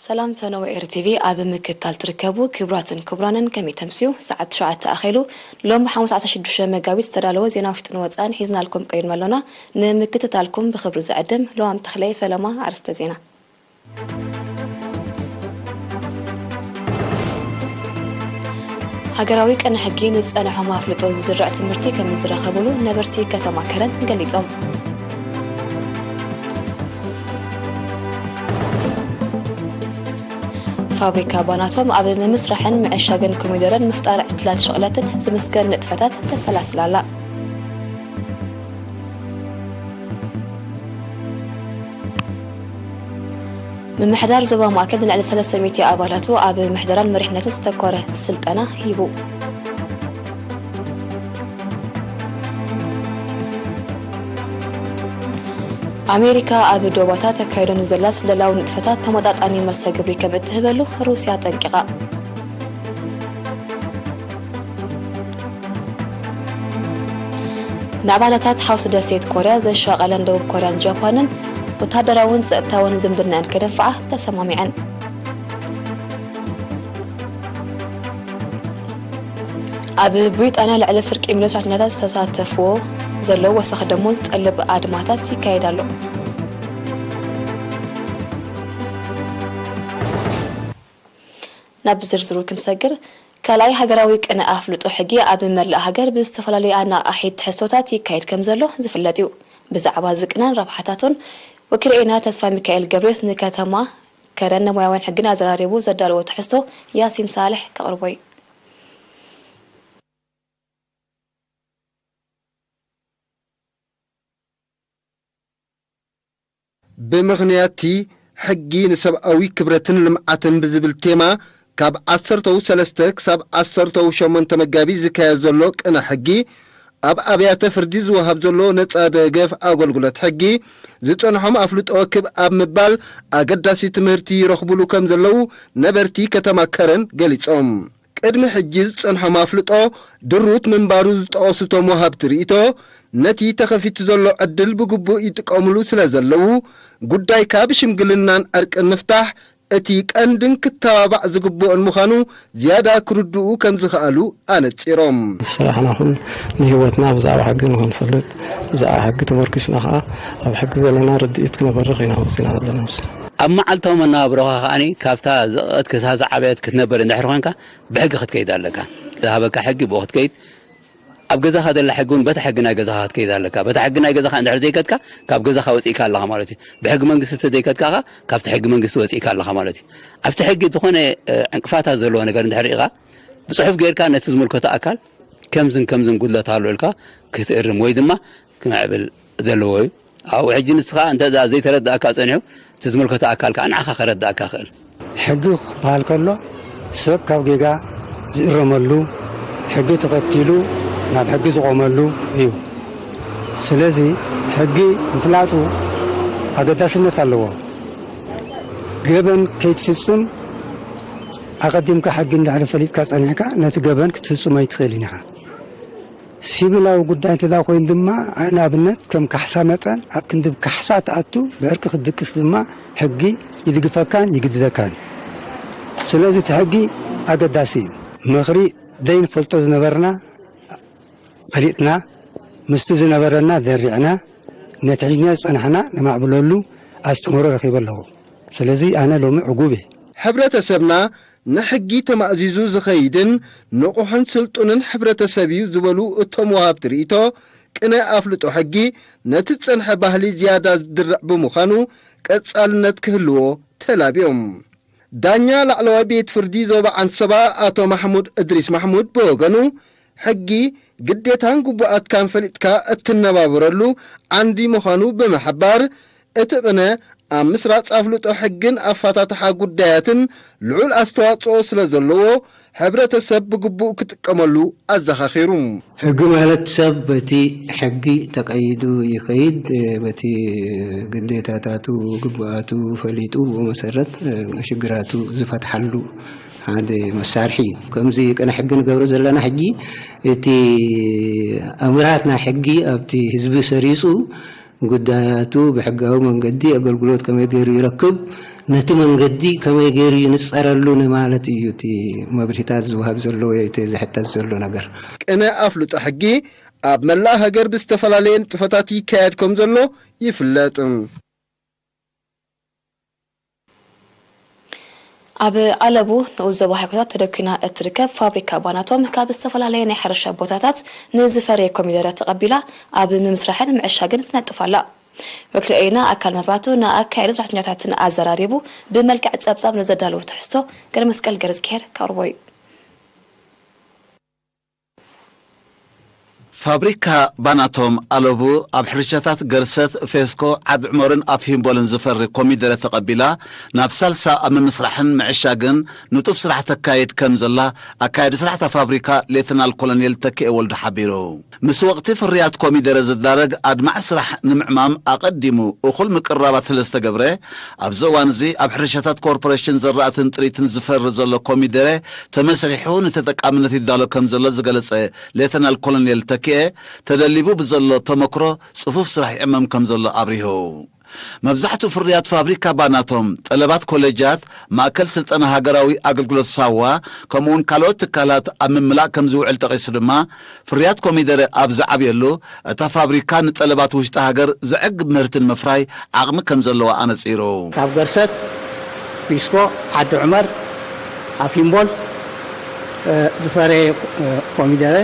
ሰላም ፈነወ ኤር ቲቪ ኣብ ምክትታል ትርከቡ ክቡራትን ክቡራንን፣ ከመይ ተምስዩ? ሰዓት ትሽዓተ ኣኺሉ። ሎሚ ሓሙስ ዓሰርተ ሽዱሽተ መጋቢት ዝተዳለወ ዜና ውሽጥን ወጻእን ሒዝናልኩም ቀሪብና ኣሎና። ንምክትታልኩም ብኽብሪ ዝዕድም ለዋም ተኽለየ። ፈለማ ኣርእስተ ዜና። ሃገራዊ ቅነ ሕጊ ንዝጸንሖም ኣፍልጦ ዝድርዕ ትምህርቲ ከም ዝረኸብሉ ነበርቲ ከተማ ከረን ገሊጾም። ፋብሪካ ባናቶም ኣብ ምምስራሕን ምዕሻግን ኮሚደረን ምፍጣር ዕድላት ሽቕለትን ዝምስገን ንጥፈታት ተሰላስል ኣላ። ምምሕዳር ዞባ ማእከል ንልዕሊ ሰለስተ ሚእቲ ኣባላቱ ኣብ ምሕደራን መሪሕነትን ዝተኮረ ስልጠና ሂቡ። ኣሜሪካ ኣብ ዶባታ ተካይዶ ንዘላ ስለላዊ ንጥፈታት ተመጣጣኒ መልሰ ግብሪ ከም እትህበሉ ሩስያ ኣጠንቂቓ። ንኣባላታት ሓውሲ ደሴት ኮርያ ዘሻቐለን ደቡብ ኮርያን ጃፓንን ወታደራውን ጸጥታውን ዝምድናኣን ከደንፍዓ ተሰማሚዐን። ኣብ ብሪጣንያ ልዕሊ ፍርቂ ሚልዮን ሰራሕተኛታት ዝተሳተፍዎ ዘሎ ወሰኽ ደሞዝ ዝጠልብ ኣድማታት ይካየድ ኣሎ። ናብ ዝርዝሩ ክንሰግር፣ ካልኣይ ሃገራዊ ቅነ ኣፍልጦ ሕጊ ኣብ መላእ ሃገር ብዝተፈላለየ ኣነቓቓሒት ትሕዝቶታት ይካየድ ከም ዘሎ ዝፍለጥ እዩ። ብዛዕባ እዚ ቅነን ረብሓታቱን ወኪልኤና ተስፋ ሚካኤል ገብርዮስ ንከተማ ከረን ንሞያውያን ሕግን ኣዘራሪቡ ዘዳለዎ ትሕዝቶ ያሲን ሳልሕ ከቕርቦ እዩ። ብምኽንያት'ቲ ሕጊ ንሰብኣዊ ክብረትን ልምዓትን ብዝብል ቴማ ካብ ዓሰርተው ሰለስተ ክሳብ ዓሰርተው ሸሞንተ መጋቢት ዝካየድ ዘሎ ቅነ ሕጊ ኣብ ኣብያተ ፍርዲ ዝወሃብ ዘሎ ነጻ ደገፍ ኣገልግሎት ሕጊ ዝጸንሖም ኣፍልጦ ክብ ኣብ ምባል ኣገዳሲ ትምህርቲ ይረኽቡሉ ከም ዘለዉ ነበርቲ ከተማ ከረን ገሊጾም። ቅድሚ ሕጂ ዝጸንሖም ኣፍልጦ ድሩት ምንባሩ ዝጠቐሱ እቶም ወሃብቲ ርእይቶ፣ ነቲ ተኸፊቱ ዘሎ ዕድል ብግቡእ ይጥቀሙሉ ስለ ዘለዉ፣ ጉዳይካ ብሽምግልናን ዕርቅን ምፍታሕ እቲ ቀንድን ክተባባዕ ዝግብኦን ምዃኑ ዝያዳ ክርድኡ ከም ዝኸኣሉ ኣነጺሮም። ስራሕና ኹን ንህይወትና ብዛዕባ ሕጊ ንኽንፈልጥ፣ ብዛዕባ ሕጊ ተመርኪስና ኸዓ ኣብ ሕጊ ዘለና ርድኢት ክነበርኽ ኢና ወሲና ዘለና። ኣብ መዓልታዊ መነባብሮኻ ከኣ ካብታ ዝቐት ክሳብ ዝዓበየት ክትነብር እንድሕር ኾንካ ብሕጊ ክትከይድ ኣለካ። ዝሃበካ ሕጊ ብኡ ክትከይድ፣ ኣብ ገዛኻ ዘላ ሕጊ እውን በታ ሕጊ ናይ ገዛኻ ክትከይድ ኣለካ። በታ ሕጊ ናይ ገዛኻ እንድሕር ዘይከድካ ካብ ገዛኻ ወፂእካ ኣለኻ ማለት እዩ። ብሕጊ መንግስቲ እንተዘይከድካ ኸዓ ካብቲ ሕጊ መንግስቲ ወፂእካ ኣለኻ ማለት እዩ። ኣብቲ ሕጊ ዝኾነ ዕንቅፋታት ዘለዎ ነገር እንድሕር ርኢኻ ብፅሑፍ ገይርካ ነቲ ዝምልከቶ ኣካል ከምዝን ከምዝን ጉድለት ኣሎ ኢልካ ክትእርም ወይ ድማ ክምዕብል ዘለዎ እዩ። ኣብኡ ሕጂ ንስኻ እንተ ዘይተረዳእካ ጸኒሑ እቲ ዝምልከቶ ኣካል ከዓ ንዓኻ ከረዳእካ ይኽእል። ሕጊ ክበሃል ከሎ ሰብ ካብ ጌጋ ዝእረመሉ፣ ሕጊ ተኸቲሉ ናብ ሕጊ ዝቖመሉ እዩ። ስለዚ ሕጊ ምፍላጡ ኣገዳስነት ኣለዎ። ገበን ከይትፍጽም ኣቐዲምካ ሕጊ እንድሕሪ ፈሊጥካ ጸኒሕካ ነቲ ገበን ክትፍጽሞ ኣይትኽእልን ኢኻ። ሲቪላዊ ጉዳይ እንተ ኮይኑ ድማ ንኣብነት ከም ካሕሳ መጠን ኣብ ክንዲ ካሕሳ ትኣቱ ብዕርቂ ክትድቅስ ድማ ሕጊ ይድግፈካን ይግድደካን። ስለዚ እቲ ሕጊ ኣገዳሲ እዩ። ምኽሪ ዘይንፈልጦ ዝነበርና ፈሊጥና ምስቲ ዝነበረና ደሪዕና ነቲ ሒዝና ዝጸናሕና ነማዕብለሉ ኣስተምህሮ ረኺበ ኣለኹ። ስለዚ ኣነ ሎሚ ዕጉብ እየ። ሕብረተሰብና ንሕጊ ተማእዚዙ ዝኸይድን ንቑሕን ስልጡንን ሕብረተሰብ እዩ ዝበሉ እቶም ወሃብቲ ርእይቶ፣ ቅነ ኣፍልጦ ሕጊ ነቲ ዝጸንሐ ባህሊ ዝያዳ ዝድርዕ ብምዃኑ ቀጻልነት ክህልዎ ተላብዮም። ዳኛ ላዕለዋይ ቤት ፍርዲ ዞባ ዓንሰባ ኣቶ ማሕሙድ እድሪስ ማሕሙድ ብወገኑ፣ ሕጊ ግዴታን ግቡኣትካን ፈሊጥካ እትነባበረሉ ዓንዲ ምዃኑ ብምሕባር፣ እቲ ቅነ ኣብ ምስራጽ ኣፍልጦ ሕግን ኣፈታትሓ ጉዳያትን ልዑል ኣስተዋጽኦ ስለ ዘለዎ፣ ሕብረተሰብ ብግቡእ ክጥቀመሉ ኣዘኻኺሩ። ሕጊ ማለት ሰብ በቲ ሕጊ ተቐይዱ ይኸይድ፣ በቲ ግዴታታቱ ግቡኣቱ ፈሊጡ ብኡ መሰረት ሽግራቱ ዝፈትሓሉ ሓደ መሳርሒ እዩ። ከምዚ ቅነ ሕጊ ንገብሮ ዘለና ሕጂ እቲ ኣምራት ናይ ሕጊ ኣብቲ ህዝቢ ሰሪጹ ጉዳያቱ ብሕጋዊ መንገዲ ኣገልግሎት ከመይ ገይሩ ይረክብ፣ ነቲ መንገዲ ከመይ ገይሩ ይንጸረሉ ንማለት እዩ እቲ መብርሂታት ዝወሃብ ዘሎ ወይ እቲ ዝሕተት ዘሎ ነገር። ቅነ ኣፍልጦ ሕጊ ኣብ መላእ ሃገር ብዝተፈላለየ ንጥፈታት ይካየድ ከም ዘሎ ይፍለጥ። ኣብ ኣለቡ ንኡስ ዞባ ሓይኮታት ተደኲና እትርከብ ፋብሪካ ባናቶም ካብ ዝተፈላለየ ናይ ሕርሻ ቦታታት ንዝፈረየ ኮሚደረ ተቐቢላ ኣብ ምምስራሕን ምዕሻግን ትነጥፍ ኣላ። ወኪል ኤሪና ኣካል መብራቱ ንኣካየዲ ሰራሕተኛታትን ኣዘራሪቡ ብመልክዕ ጸብጻብ ንዘዳለዎ ትሕዝቶ ገረመስቀል ገረዝግሄር ከቕርቦ እዩ። ፋብሪካ ባናቶም ኣለቡ ኣብ ሕርሻታት ገርሰት፣ ፌስኮ፣ ዓዲ ዑመርን ኣፍሂምቦልን ዝፈሪ ኮሚደረ ተቐቢላ ናብ ሳልሳ ኣብ ምምስራሕን ምዕሻግን ንጡፍ ስራሕ ተካይድ ከም ዘላ ኣካያዲ ስራሕ እታ ፋብሪካ ሌተናል ኮሎኔል ተኪኤ ወልዱ ሓቢሩ። ምስ ወቕቲ ፍርያት ኮሚደረ ዝዳረግ ኣድማዒ ስራሕ ንምዕማም ኣቐዲሙ እኹል ምቅርራባት ስለ ዝተገብረ ኣብዚ እዋን እዚ ኣብ ሕርሻታት ኮርፖሬሽን ዘራእትን ጥሪትን ዝፈሪ ዘሎ ኮሚደረ ተመስሪሑ ንተጠቃምነት ይዳሎ ከም ዘሎ ዝገለጸ ሌተናል ኮሎኔል ተኪኤ፣ ተደሊቡ ብዘሎ ተመክሮ ጽፉፍ ስራሕ ይዕመም ከም ዘሎ ኣብሪሁ። መብዛሕትኡ ፍርያት ፋብሪካ ባናቶም፣ ጠለባት ኮሌጃት፣ ማእከል ስልጠና ሃገራዊ ኣገልግሎት ሳዋ፣ ከምኡውን ካልኦት ትካላት ኣብ ምምላእ ከም ዝውዕል ጠቒሱ ድማ፣ ፍርያት ኮሚደረ ኣብ ዝዓብየሉ፣ እታ ፋብሪካ ንጠለባት ውሽጢ ሃገር ዘዕግብ ምህርቲ ንምፍራይ ዓቕሚ ከም ዘለዋ ኣነጺሩ። ካብ ገርሰት፣ ፒስኮ፣ ዓዲ ዑመር፣ ኣፊምቦል ዝፈረየ ኮሚደረ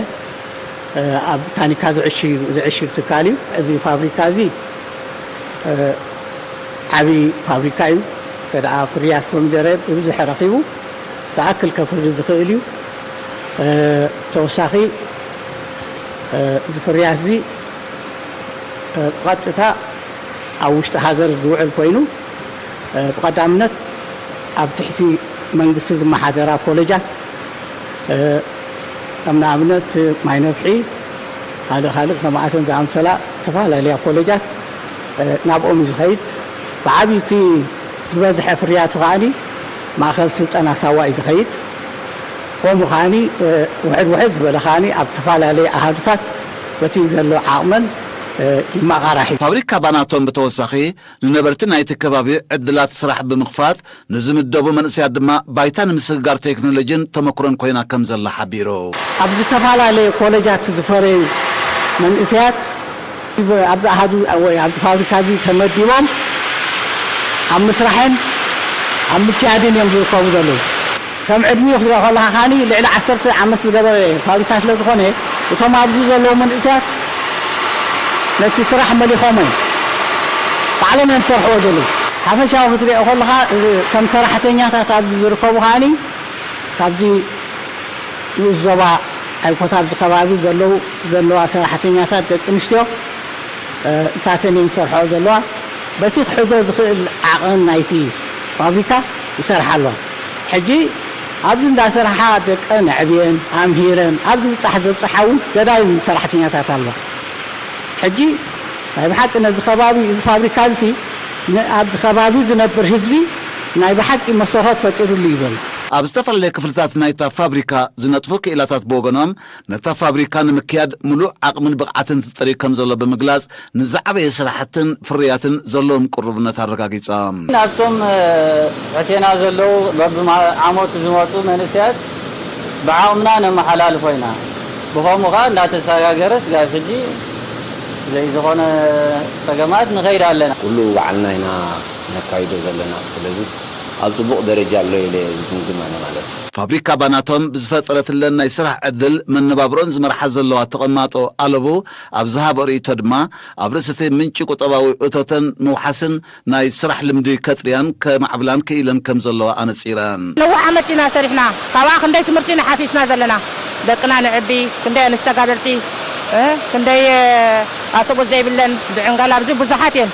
ኣብ ታኒካ ዝዕሽግ ትካል እዩ። እዚ ፋብሪካ እዚ ዓብዪ ፋብሪካ እዩ። እንተ ደኣ ፍርያት ኮሚደረ ብብዝሒ ረኺቡ ዝኣክል ከፍሪ ዝኽእል እዩ። ተወሳኺ እዚ ፍርያት እዚ ብቐጥታ ኣብ ውሽጢ ሃገር ዝውዕል ኮይኑ ብቐዳምነት ኣብ ትሕቲ መንግስቲ ዝመሓደራ ኮሌጃት ከም ንኣብነት ማይ ነፍሒ ካልእ ካልእ ከማኣተን ዝኣምሰላ ዝተፈላለያ ኮሌጃት ናብኦም እዩ ዝኸይድ። ብዓብይቲ ዝበዝሐ ፍርያቱ ከዓኒ ማእኸል ስልጠና ሳዋ እዩ ዝኸይድ። ከምኡ ከዓኒ ውሕድ ውሕድ ዝበለ ከዓኒ ኣብ ዝተፈላለየ ኣሃዱታት በቲ ዘሎ ዓቕመን ይመቓራሕ እዩ። ፋብሪካ ባናቶም ብተወሳኺ ንነበርቲ ናይቲ ከባቢ ዕድላት ስራሕ ብምኽፋት ንዝምደቡ መንእሰያት ድማ ባይታ ንምስግጋር ቴክኖሎጂን ተመክሮን ኮይና ከም ዘላ ሓቢሩ። ኣብ ዝተፈላለየ ኮለጃት ዝፈረዩ መንእሰያት ኣብዚ ኣሃዱ ወይ ኣብዚ ፋብሪካ እዚ ተመዲቦም ኣብ ምስራሕን ኣብ ምክያድን እዮም ዝርከቡ ዘለዉ። ከም ዕድሚኡ ክትሪኦ ከለኻ ከዓኒ ልዕሊ ዓሰርተ ዓመት ዝገበረ ፋብሪካ ስለ ዝኾነ እቶም ኣብዚ ዘለዉ መንእሰያት ነቲ ስራሕ መሊኾሞ እዮም። ባዕሎም እዮም ዝሰርሕዎ ዘለዉ። ሓፈሻዊ ክትሪኦ ከለኻ ከም ሰራሕተኛታት ኣብዚ ዝርከቡ ከዓኒ ካብዚ ንኡስ ዞባ ኣይኮታ ኣብዚ ከባቢ ዘለዉ ዘለዋ ሰራሕተኛታት ደቂ ኣንስትዮ ንሳተን እየን ዝሰርሕኦ ዘለዋ። በቲ ክሕዞ ዝኽእል ዓቐን ናይቲ ፋብሪካ ይሰርሓ ኣለዋ። ሕጂ ኣብዚ እንዳሰርሓ ደቀን ኣዕብየን ኣምሂረን ኣብዚ ብፃሕ ዘብፅሓ እውን ገዳይም ሰራሕተኛታት ኣለዋ። ሕጂ ናይ ብሓቂ ነዚ ከባቢ እዚ ፋብሪካ እዚ ኣብዚ ከባቢ ዝነብር ህዝቢ ናይ ብሓቂ መሰረት ፈጢሩሉ እዩ ዘሎ። ኣብ ዝተፈላለየ ክፍልታት ናይታ ፋብሪካ ዝነጥፉ ክኢላታት ብወገኖም ነታ ፋብሪካ ንምክያድ ምሉእ ዓቕምን ብቕዓትን ተጠርዩ ከም ዘሎ ብምግላጽ ንዝዓበየ ስራሕትን ፍርያትን ዘለዎም ቅሩብነት ኣረጋጊጾም። ናብቶም ትሕቴና ዘለዉ በብዓመቱ ዝመፁ መንእሰያት ብዓቕምና ነመሓላልፎ ኢና። ብኸምኡ ኸዓ እንዳተሰጋገረ ስጋብ ሕጂ ዘይዝኾነ ፀገማት ንኸይድ ኣለና። ኩሉ ባዕልና ኢና ነካይዶ ዘለና። ስለዚስ ኣብ ፅቡቕ ደረጃ ኣሎ ኢለ ዝግምግም ኣነ ማለት እዩ። ፋብሪካ ባናቶም ብዝፈጠረትለን ናይ ስራሕ ዕድል መነባብሮን ዝመርሓ ዘለዋ ተቐማጦ ኣለቡ ኣብ ዝሃቦ ርእይቶ ድማ ኣብ ርእሲ እቲ ምንጪ ቁጠባዊ እቶተን ምውሓስን ናይ ስራሕ ልምዲ ከጥርያን ከማዕብላን ክኢለን ከም ዘለዋ ኣነጺረን። ነዊሕ ዓመት ኢና ሰሪሕና፣ ካብኣ ክንደይ ትምህርቲ ኢና ሓፊስና ዘለና፣ ደቅና ነዕቢ፣ ክንደይ ኣንስቲ ተጋደልቲ፣ ክንደይ ኣሰብኡት ዘይብለን ዝዕንገላ ኣብዚ ብዙሓት እየን።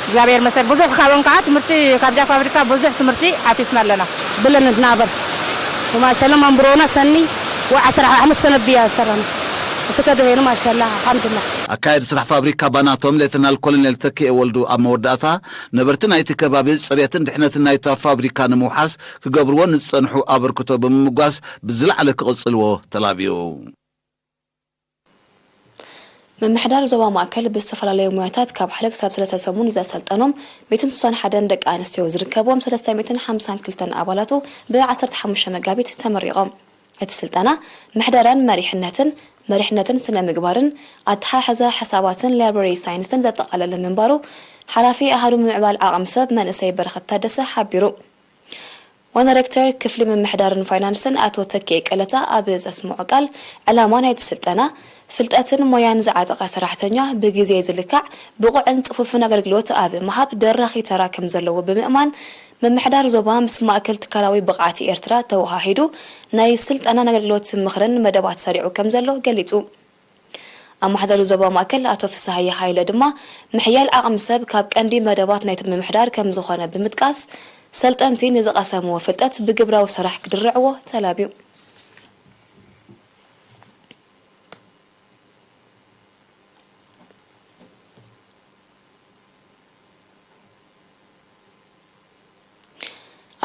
እግዚኣብሔር ይመስገን ብዙሕ ካብኦም ከዓ ትምህርቲ ካብዛ ፋብሪካ ብዙሕ ትምህርቲ ሓፊስና ኣለና። ብለን ንትናበር وما شاء الله منبرونا سني وعسر أحمد سنة بيا سرنا سكده هنا ما شاء الله الحمد لله. ኣካያዲ ስራሕ ፋብሪካ ባናቶም ሌተናል ኮሎኔል ተኪኤ ወልዱ ኣብ መወዳእታ ነበርቲ ናይቲ ከባቢ ፅሬትን ድሕነትን ናይታ ፋብሪካ ንምውሓስ ክገብርዎ ንዝፀንሑ ኣበርክቶ ብምምጓስ ብዝለዓለ ክቕፅልዎ ተላብዩ። ምምሕዳር ዞባ ማእከል ብዝተፈላለዩ ሞያታት ካብ ሓደ ክሳብ ሰለስተ ሰሙን ዘሰልጠኖም ሚእትን ስሳን ሓደን ደቂ ኣንስትዮ ዝርከብዎም ሰለስተ ሚእትን ሓምሳን ክልተን ኣባላቱ ብ ዓሰርተ ሓሙሽተ መጋቢት ተመሪቖም። እቲ ስልጠና ምሕደራን መሪሕነትን፣ መሪሕነትን ስነ ምግባርን፣ ኣተሓሕዛ ሕሳባትን ላይብረሪ ሳይንስን ዘጠቓለለ ምንባሩ ሓላፊ ኣሃዱ ምምዕባል ዓቕሚ ሰብ መንእሰይ በረኸት ታደሰ ሓቢሩ። ዋና ዳይሬክተር ክፍሊ ምምሕዳርን ፋይናንስን ኣቶ ተኪኤ ቀለታ ኣብ ዘስምዖ ቃል፣ ዕላማ ናይቲ ስልጠና፣ ፍልጠትን ሞያን ዝዓጠቐ ሰራሕተኛ ብግዜ ዝልካዕ ብቑዕን ጽፉፍን ኣገልግሎት ኣብ ምሃብ ደራኺ ተራ ከም ዘለዎ ብምእማን፣ ምምሕዳር ዞባ ምስ ማእከል ትካላዊ ብቕዓት ኤርትራ ተወሃሂዱ ናይ ስልጠናን ኣገልግሎት ምኽርን መደባት ሰሪዑ ከም ዘሎ ገሊጹ። ኣመሓዳሪ ዞባ ማእከል ኣቶ ፍስሃየ ሃይለ ድማ፣ ምሕያል ዓቕሚ ሰብ ካብ ቀንዲ መደባት ናይቲ ምምሕዳር ከም ዝኾነ ብምጥቃስ፣ ሰልጠንቲ ንዝቐሰምዎ ፍልጠት ብግብራዊ ስራሕ ክድርዕዎ ተላብዩ።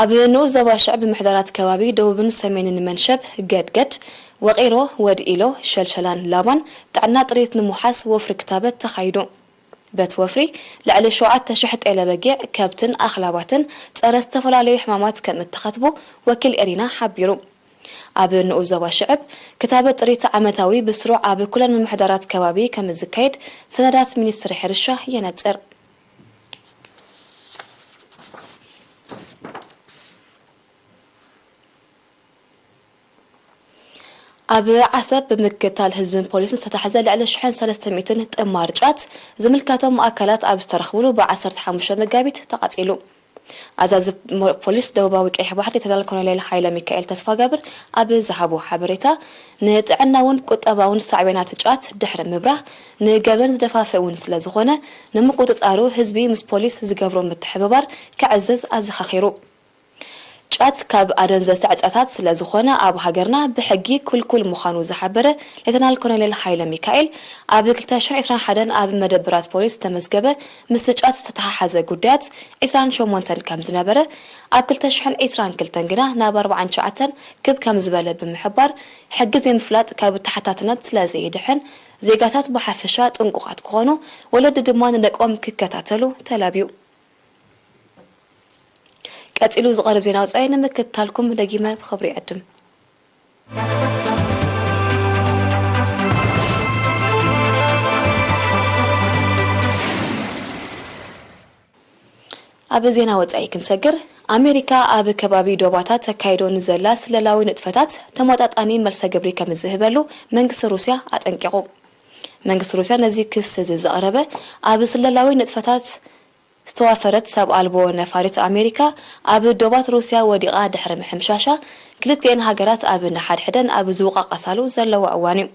ኣብ ንኡስ ዞባ ሽዕብ ምምሕዳራት ከባቢ ደቡብን ሰሜንን መንሸብ፣ ገድገድ፣ ወቒሮ፣ ወድኢሎ፣ ሸልሸላን ላባን ጥዕና ጥሪት ንምውሓስ ወፍሪ ክታበት ተኻይዱ። በቲ ወፍሪ ልዕሊ ሸውዓተ ሽሕ ጤለ በጊዕ፣ ከብትን ኣኽላባትን ጸረ ዝተፈላለዩ ሕማማት ከም እተኸትቡ ወኪል ኤሪና ሓቢሩ። ኣብ ንኡስ ዞባ ሽዕብ ክታበት ጥሪት ዓመታዊ ብስሩዕ ኣብ ኩለን ምምሕዳራት ከባቢ ከም ዝካየድ ሰነዳት ሚኒስትሪ ሕርሻ የነጽር። ኣብ ዓሰብ ብምክትታል ህዝብን ፖሊስን ዝተታሕዘ ልዕሊ ሽሕን ሰለስተ ሚእትን ጥማር ጫት ዝምልከቶም ኣካላት ኣብ ዝተረኽብሉ ብ ዓሰርተ ሓሙሽተ መጋቢት ተቓጺሉ። ኣዛዚ ሞ-፣ ፖሊስ ደቡባዊ ቀይሕ ባሕሪ ሌተናል ኮሎኔል ሃይለ ሚካኤል ተስፋጋብር ኣብ ዝሃቦ ሓበሬታ፣ ንጥዕናውን ቁጠባውን ሳዕቤናት ጫት ድሕሪ ምብራህ ንገበን ዝደፋፍእ እውን ስለ ዝኾነ፣ ንምቁጽጻሩ ህዝቢ ምስ ፖሊስ ዝገብሮ ምትሕብባር ከዕዝዝ ኣዘኻኺሩ። ጫት ካብ ኣደንዘዝቲ ዕጸታት ስለ ዝኾነ ኣብ ሃገርና ብሕጊ ክልኩል ምዃኑ ዝሓበረ ሌተናል ኮሎኔል ሃይለ ሚካኤል፣ ኣብ ክልተ ሽሕን ዕስራን ሓደን ኣብ መደበራት ፖሊስ ዝተመዝገበ ምስ ጫት ዝተተሓሓዘ ጉዳያት ዕስራን ሸሞንተን ከም ዝነበረ፣ ኣብ ክልተ ሽሕን ዕስራን ክልተን ግና ናብ ኣርባዓን ትሽዓተን ክብ ከም ዝበለ ብምሕባር፣ ሕጊ ዘይምፍላጥ ካብ ተሓታትነት ስለ ዘየድሕን፣ ዜጋታት ብሓፈሻ ጥንቁቓት ክኾኑ፣ ወለዲ ድማ ንደቆም ክከታተሉ ተላብዩ። ቀጺሉ ዝቐርብ ዜና ወጻኢ ንምክትታልኩም ደጊመ ብኽብሪ ይዕድም። ኣብ ዜና ወጻኢ ክንሰግር፣ ኣሜሪካ ኣብ ከባቢ ዶባታት ተካይዶ ንዘላ ስለላዊ ንጥፈታት ተመጣጣኒ መልሰ ግብሪ ከም ዝህበሉ መንግስቲ ሩስያ ኣጠንቂቑ። መንግስቲ ሩስያ ነዚ ክሲ እዚ ዘቕረበ፣ ኣብ ስለላዊ ንጥፈታት ዝተዋፈረት ሰብ ኣልቦ ነፋሪት ኣሜሪካ ኣብ ዶባት ሩስያ ወዲቓ ድሕሪ ምሕምሻሻ፣ ክልቲኤን ሃገራት ኣብ ንሓድሕደን ኣብ ዝወቃቀሳሉ ዘለዋ እዋን እዩ።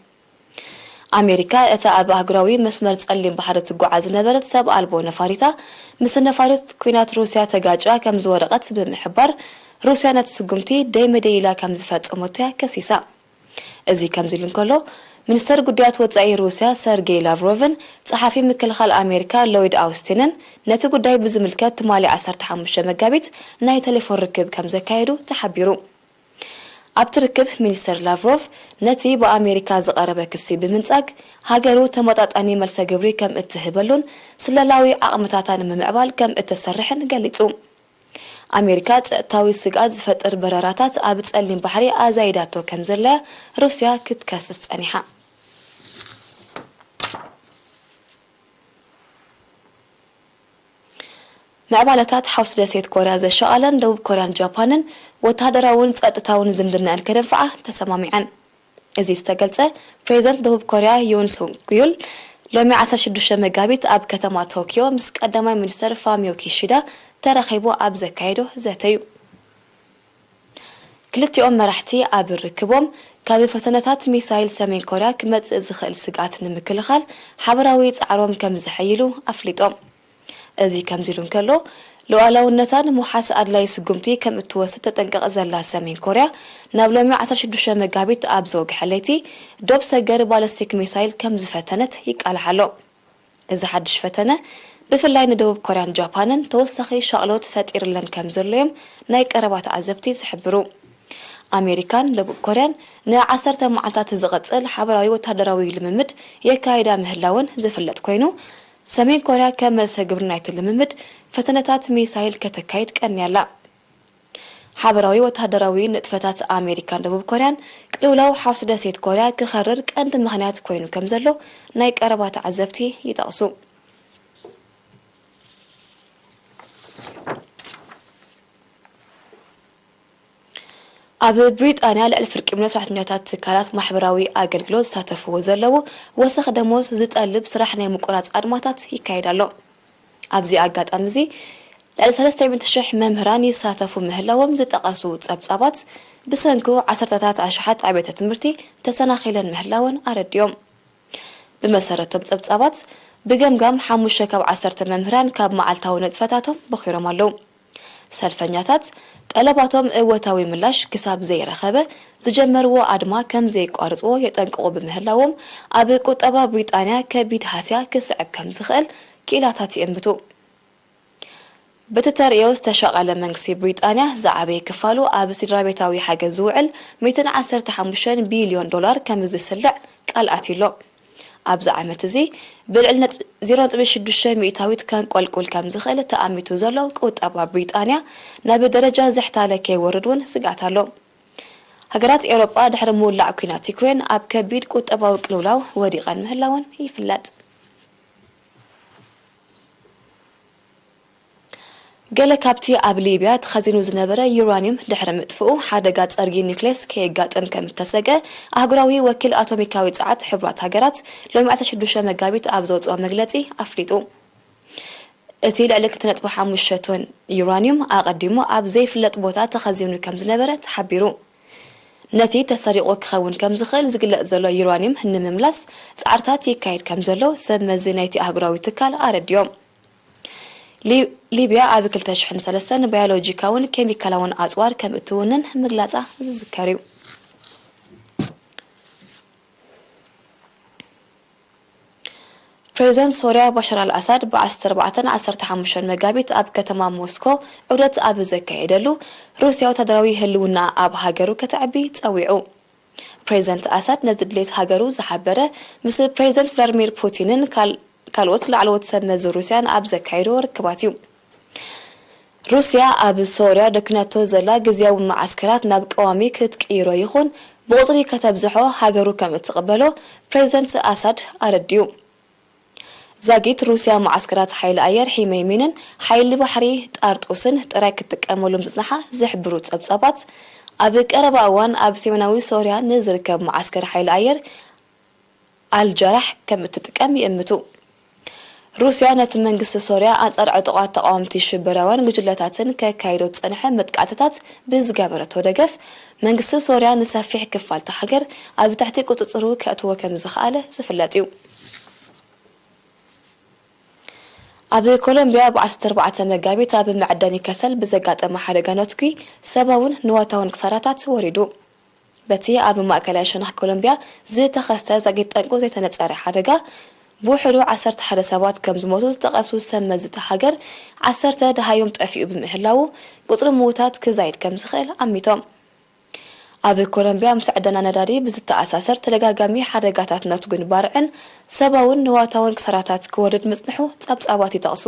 ኣሜሪካ እታ ኣብ ኣህጉራዊ መስመር ጸሊም ባሕሪ ትጓዓዝ ዝነበረት ሰብ ኣልቦ ነፋሪታ፣ ምስ ነፋሪት ኲናት ሩስያ ተጋጭያ ከም ዝወደቐት ብምሕባር፣ ሩስያ ነቲ ስጉምቲ ደይ መደይ ኢላ ከም ዝፈጸመቶ እያ ከሲሳ። እዚ ከምዚ ኢሉ እንከሎ፣ ሚኒስተር ጉዳያት ወጻኢ ሩስያ ሰርጌይ ላቭሮቭን ጸሓፊ ምክልኻል ኣሜሪካ ሎይድ ኣውስቲንን ነቲ ጉዳይ ብዝምልከት ትማሊ ዓሰርተ ሓሙሽተ መጋቢት ናይ ቴሌፎን ርክብ ከም ዘካየዱ ተሓቢሩ። ኣብቲ ርክብ ሚኒስተር ላቭሮቭ ነቲ ብኣሜሪካ ዝቐረበ ክሲ ብምንጻግ፣ ሃገሩ ተመጣጣኒ መልሰ ግብሪ ከም እትህበሉን ስለላዊ ዓቕምታታ ንምምዕባል ከም እትሰርሕን ገሊጹ። ኣሜሪካ ጸጥታዊ ስግኣት ዝፈጥር በረራታት ኣብ ጸሊም ባሕሪ ኣዛይዳቶ ከም ዘላ ሩስያ ክትከስስ ጸኒሓ። ምዕባለታት ሓውሲ ደሴት ኮርያ ዘሻቐለን ደቡብ ኮርያን ጃፓንን ወተሃደራውን ጸጥታውን ዝምድናኣን ከደንፍዓ ተሰማሚዐን። እዚ ዝተገልጸ፣ ፕሬዚደንት ደቡብ ኮርያ ዮን ሱክ ዩል ሎሚ ዓሰርተ ሽዱሽተ መጋቢት ኣብ ከተማ ቶኪዮ ምስ ቀዳማይ ሚኒስተር ፋሚዮ ኪሺዳ ተራኺቡ ኣብ ዘካየዶ ዘተ እዩ። ክልቲኦም መራሕቲ ኣብ ርክቦም፣ ካብ ፈተነታት ሚሳይል ሰሜን ኮርያ ክመጽእ ዝኽእል ስግኣት ንምክልኻል ሓበራዊ ጻዕሮም ከም ዘሐይሉ ኣፍሊጦም። እዚ ከምዚ ኢሉ እንከሎ፣ ሉዓላውነታ ንምውሓስ ኣድላዪ ስጉምቲ ከም እትወስድ ተጠንቅቕ ዘላ ሰሜን ኮርያ፣ ናብ ሎሚ ዓሰርተ ሽዱሽተ መጋቢት ኣብ ዘወግሐ ለይቲ፣ ዶብ ሰገር ባለስቲክ ሚሳይል ከም ዝፈተነት ይቃላሕ ኣሎ። እዚ ሓድሽ ፈተነ፣ ብፍላይ ንደቡብ ኮርያን ጃፓንን ተወሳኺ ሻቕሎት ፈጢርለን ከም ዘሎ እዮም ናይ ቀረባ ተዓዘብቲ ዝሕብሩ። ኣሜሪካን ደቡብ ኮርያን ንዓሰርተ መዓልታት ዝቐጽል ሓበራዊ ወታደራዊ ልምምድ የካይዳ ምህላወን ዝፍለጥ ኮይኑ፣ ሰሜን ኮርያ ከም መልሰ ግብሪ ናይቲ ልምምድ ፈተነታት ሚሳይል ከተካይድ ቀንያላ። ሓበራዊ ወታደራዊ ንጥፈታት ኣሜሪካን ደቡብ ኮርያን ቅልውላው ሓውሲ ደሴት ኮርያ ክኸርር ቀንዲ ምኽንያት ኮይኑ ከም ዘሎ ናይ ቀረባ ተዓዘብቲ ይጠቕሱ። ኣብ ብሪጣንያ ልዕሊ ፍርቂ ሚልዮን ሰራሕተኛታት ትካላት ማሕበራዊ ኣገልግሎት ዝሳተፍዎ ዘለዉ ወሰኽ ደሞዝ ዝጠልብ ስራሕ ናይ ምቁራጽ ኣድማታት ይካየድ ኣሎ። ኣብዚ ኣጋጣሚ እዚ ልዕሊ ሰለስተ ሚእቲ ሽሕ መምህራን ይሳተፉ ምህላዎም ዝጠቐሱ ጸብጻባት፣ ብሰንኩ ዓሰርተታት ኣሽሓት ኣብያተ ትምህርቲ ተሰናኺለን ምህላወን ኣረዲኦም። ብመሰረቶም ጸብጻባት፣ ብገምጋም ሓሙሽተ ካብ ዓሰርተ መምህራን ካብ መዓልታዊ ንጥፈታቶም በኺሮም ኣለዉ። ሰልፈኛታት፣ ጠለባቶም እወታዊ ምላሽ ክሳብ ዘይረኸበ ዝጀመርዎ ኣድማ ከም ዘየቋርጽዎ የጠንቅቑ ብምህላዎም፣ ኣብ ቁጠባ ብሪጣንያ ከቢድ ሃስያ ክስዕብ ከም ዝኽእል ክኢላታት ይእምቱ። በቲ ተርእዮ ዝተሻቐለ መንግስቲ ብሪጣንያ ዝዓበየ ክፋሉ ኣብ ስድራቤታዊ ሓገዝ ዝውዕል ሚእትን ዓሰርተ ሓሙሽተን ቢልዮን ዶላር ከም ዝስልዕ ቃል ኣትዩ ኣሎ። ኣብዚ ዓመት እዚ ብልዕሊ ነጥ-፣ ዜሮ ነጥቢ ሽዱሽተ ሚእታዊት ከንቆልቁል ከም ዝኽእል ተኣሚቱ ዘሎ ቁጠባ ብሪጣንያ ናብ ደረጃ ዝሕታለ ከይወርድ እውን ስግኣት ኣሎ። ሃገራት ኤውሮጳ ድሕሪ ምውላዕ ኲናት ዩክሬን ኣብ ከቢድ ቁጠባዊ ቅልውላው ወዲቐን ምህላወን ይፍለጥ። ገለ ካብቲ ኣብ ሊብያ ተኸዚኑ ዝነበረ ዩራኒየም ድሕሪ ምጥፍኡ፣ ሓደጋ ጸርጊ ኒውክሌስ ከየጋጥም ከም እተሰግአ ኣህጉራዊ ወኪል ኣቶሚካዊ ጸዓት ሕቡራት ሃገራት ሎሚ ዓሰርተ ሽዱሽተ መጋቢት ኣብ ዘውጽኦ መግለጺ ኣፍሊጡ። እቲ ልዕሊ ክልተ ነጥቢ ሓሙሽተ ቶን ዩራኒየም ኣቐዲሙ ኣብ ዘይፍለጥ ቦታ ተኸዚኑ ከም ዝነበረ ተሓቢሩ። ነቲ ተሰሪቑ ክኸውን ከም ዝኽእል ዝግለጽ ዘሎ ዩራኒየም ንምምላስ ጻዕርታት ይካየድ ከም ዘሎ ሰብ መዚ ናይቲ ኣህጉራዊ ትካል ኣረዲኦም። ሊ-፣ ሊብያ ኣብ ክልተ ሽሕን ሰለስተን ባዮሎጂካውን ኬሚካላውን ኣጽዋር ከም እትውንን ምግላጻ ዝዝከር እዩ። ፕሬዚደንት ሶርያ ባሻር ኣልኣሳድ ብ ዓሰርተ ኣርባዕተን ዓሰርተ ሓሙሽተን መጋቢት ኣብ ከተማ ሞስኮ ዑደት ኣብ ዘካየደሉ፣ ሩስያ ወታደራዊ ህልውና ኣብ ሃገሩ ከተዕቢ ጸዊዑ። ፕሬዚደንት ኣሳድ ነዚ ድሌት ሃገሩ ዝሓበረ ምስ ፕሬዚደንት ቭላድሚር ፑቲንን ካል-፣ ካልኦት ላዕለዎት ሰብ መዚ ሩስያን ኣብ ዘካየዶ ርክባት እዩ። ሩስያ ኣብ ሶርያ ደኪናቶ ዘላ ግዝያዊ መዓስከራት ናብ ቀዋሚ ክትቅይሮ ይኹን ብቑጽሪ ከተብዝሖ ሃገሩ ከም እትቕበሎ ፕሬዚደንት ኣሳድ ኣረዲኡ። ዛጊት ሩስያ መዓስከራት ሓይሊ ኣየር ሒመይሚንን ሓይሊ ባሕሪ ጣርጡስን ጥራይ ክትጥቀመሉ ምጽንሓ ዝሕብሩ ጸብጻባት፣ ኣብ ቀረባ እዋን ኣብ ሰሜናዊ ሶርያ ንዝርከብ መዓስከር ሓይሊ ኣየር ኣልጀራሕ ከም እትጥቀም ይእምቱ። ሩስያ ነቲ መንግስቲ ሶርያ ኣንጻር ዕጡቓት ተቓወምቲ ሽበራውያን ጉጅለታትን ከካይዶ ዝጸንሐ መጥቃዕትታት ብዝገበረቶ ደገፍ፣ መንግስቲ ሶርያ ንሰፊሕ ክፋል እታ ሃገር ኣብ ትሕቲ ቁጽጽሩ ከእትዎ ከም ዝኸኣለ ዝፍለጥ እዩ። ኣብ ኮሎምቢያ ብ ዓሰርተ ኣርባዕተ መጋቢት ኣብ መዐደኒ ከሰል ብዘጋጠመ ሓደጋ ነትጒ ሰብኣውን ንዋታውን ክሳራታት ወሪዱ። በቲ ኣብ ማእከላይ ሸነኽ ኮሎምቢያ ዝተኸስተ ዛጊት ጠንቁ ዘይተነጸረ ሓደጋ፣ ብውሕዱ ዓሰርተ ሓደ ሰባት ከም ዝሞቱ ዝጠቐሱ ሰብ መዚ እታ ሃገር፣ ዓሰርተ ደሃዮም ጠፊኡ ብምህላዉ፣ ቁጽሪ ምዉታት ክዛይድ ከም ዝኽእል ኣሚቶም። ኣብ ኮሎምቢያ ምስ ዕደና ነዳዲ ብዝተኣሳሰር ተደጋጋሚ ሓደጋታት ነትጉን ባርዕን ሰብኣውን ንዋታውን ክሳራታት ክወርድ ምጽንሑ ጸብጻባት ይጠቕሱ።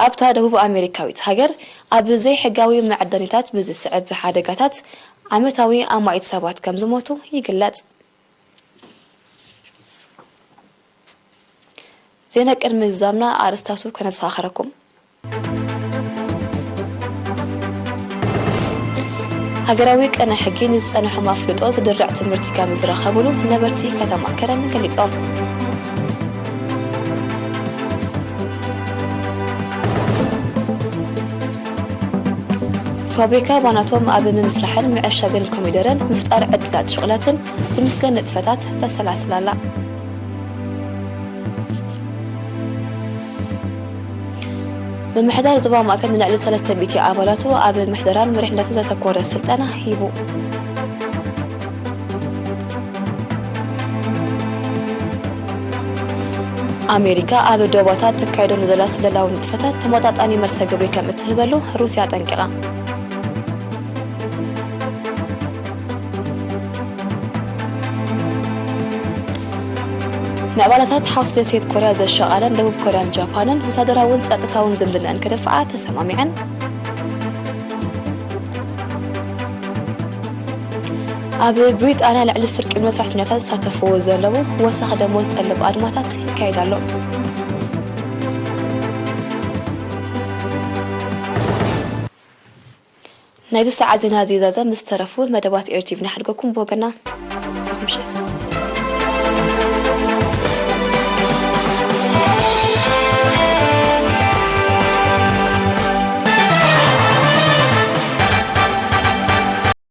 ኣብታ ደቡብ ኣሜሪካዊት ሃገር፣ ኣብ ዘይሕጋዊ መዐደኒታት ብዝስዕብ ሓደጋታት ዓመታዊ ኣማኢት ሰባት ከም ዝሞቱ ይግለጽ። ዜና ቅድሚ ዝዛምና ኣርእስታቱ ከነዘኻኽረኩም። ሃገራዊ ቅነ ሕጊ ንዝጸንሖም ኣፍልጦ ዝድርዕ ትምህርቲ ከም ዝረኸብሉ ነበርቲ ከተማ ከረን ገሊጾም። ፋብሪካ ባናቶም ኣብ ምምስራሕን ምዕሻግን ኮሚደረን ምፍጣር ዕድላት ሽቕላትን ዝምስገን ንጥፈታት ተሰላስላላ። ምምሕዳር ዞባ ማእከል ንልዕሊ ሰለስተ ሚእቲ ኣባላቱ ኣብ ምሕደራን መሪሕነትን ዘተኮረ ስልጠና ሂቡ። ኣሜሪካ ኣብ ዶባታት ተካይዶ ንዘላ ስለላዊ ንጥፈታት ተመጣጣኒ መልሰ ግብሪ ከም እትህበሉ ሩስያ ኣጠንቂቓ። ኣባላታት ሓውሲ ደሴት ኮርያ ዘሻቐለን ደቡብ ኮርያን ጃፓንን ወታደራውን ጸጥታውን ዝምድናን ክደፍኣ ተሰማሚዐን። ኣብ ብሪጣንያ ልዕሊ ፍርቂ መሳርሕተኛታት ዝሳተፍዎ ዘለዉ ወሰኽ ደሞዝ ዝጠልብ ኣድማታት ይካየድ ኣሎ። ናይዚ ሰዓት ዜና ዝዛዘም ምስ ተረፉ መደባት ኤርቲቪ ንሓድገኩም ብወገና። ርሑስ ምሸት።